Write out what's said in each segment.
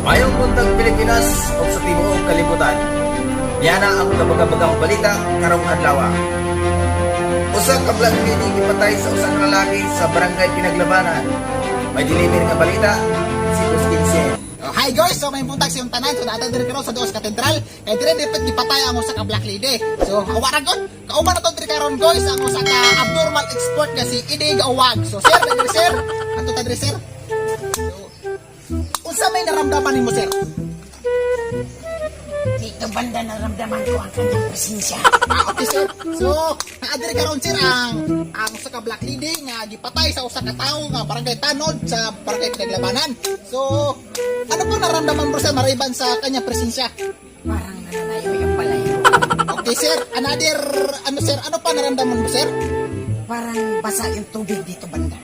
Maayong buntag, Pilipinas ug sa tibuok kalibutan. Yana ang kabaga-bagang balita karong adlaw. Usa ka black lady gipatay sa usa ka lalaki sa Barangay Pinaglabanan. May deliver nga balita si Dos 15. Oh, hi guys, so may buntag sa iyong tanan. So naa ta diri karon sa Dos Cathedral. Kay dire dapat gipatay ang usa ka black lady. So awa ra gud. Kauban na to diri karon, guys, ang usa ka abnormal expert nga si Idi Gaawag. So sir, diri sir. Adto ta diri, sir. So, unsa may naramdaman nimo, sir? Dito banda, naramdaman ko ang kanyang presensya. Ah, okay sir. So, naa diri karon, sir, ang usa ka black lady nga gipatay sa usa ka tawo nga barangay tanod sa Barangay Pinaglabanan. So, ano po naramdaman mo, sir, mariban sa kanyang presensya? Parang nananayo yung balayo. Okay sir, another ano sir, ano pa naramdaman mo, sir? Parang basa yung tubig dito banda.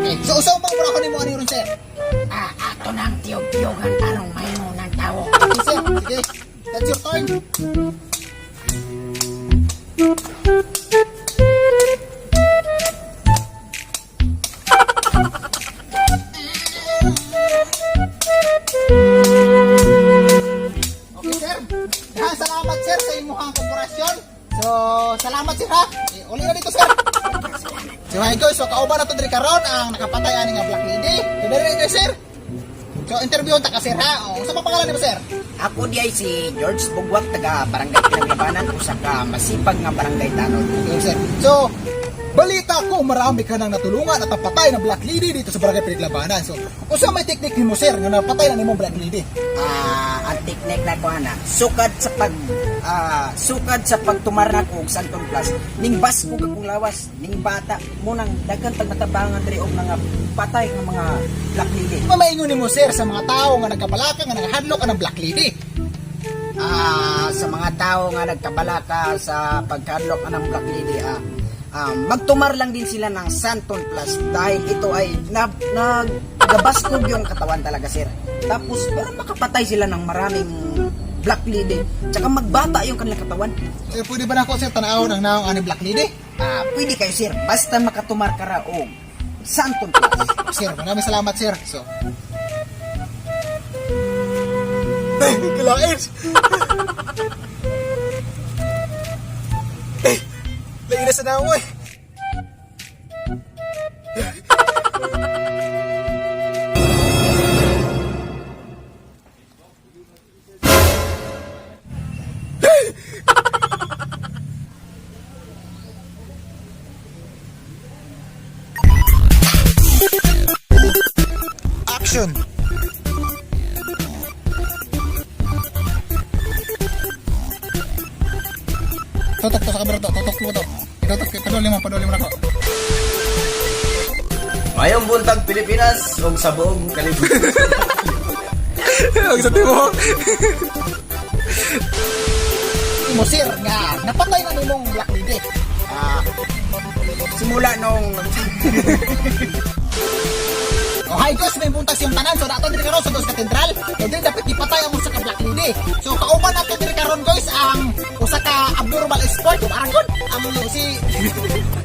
Okay, so usaw mo mura ko nimo ani ron, sir. Ah, ato nang tiyog-tiyogan arong mahimo ng tao. Okay sir, sige. That's your turn. Okay sir. Daghang salamat, sir, sa imuhang kooperasyon. So, salamat sir ha. Eh, uli na dito, sir. So hi guys, so kauban na to diri karon ang nakapatay ani nga black lady. So diri kayo, sir. So interview ta ka, sir, ha. O, unsa pa pangalan nimo, sir? Ako di ay si George Bugwak, taga Barangay Pinaglabanan, usa ka masipag nga barangay tanod. Okay, sir. So, balita ko marami ka nang natulungan at napatay na black lady dito sa Barangay Pinaglabanan. So, unsa may technique nimo, sir, nga napatay na nimo black lady? Ah, ang technique na ko ana, sukad sa pagtumar na ko og Santon Plus, ning baskog akong lawas, ning bata mo nang daghan tag natabangan diri og mga patay nga mga black lady. Ano maingon nimo, sir, sa mga tao nga nagkabalaka nga nagahadlok ka ng black lady? Ah, sa mga tao nga nagkabalaka sa pagkadlok ng black lady, magtumar lang din sila ng Santon Plus dahil ito ay nagabaskog yung katawan talaga, sir. Tapos para makapatay sila ng maraming black lady, tsaka magbata yung kanilang katawan. Sir, pwede ba nako, sir, tanawon ang naong ani black lady? Ah, pwede kayo, sir, basta makatumar ka ra og Santon Plus. Sir, maraming salamat, sir. So, ay, kalain! Ay, lain na sa naong eh. Action! Tutok to sa camera to, tutok mo to. Itutok, paduli mo na ko. Maayong buntag, Pilipinas ug sa buong kalibutan. Ang sa tibuok. Mo sir, nga napatay na nimong black lady. Ah, simula nung Oh, hi guys, may buntag siyang tanan. So, naa ta diri karon sa Dos Cathedral. So, diri dapat ipatay ang usa ka black lady. So, kauban nato diri karon, guys, ang usa ka abnormal expert. Aragon, ang si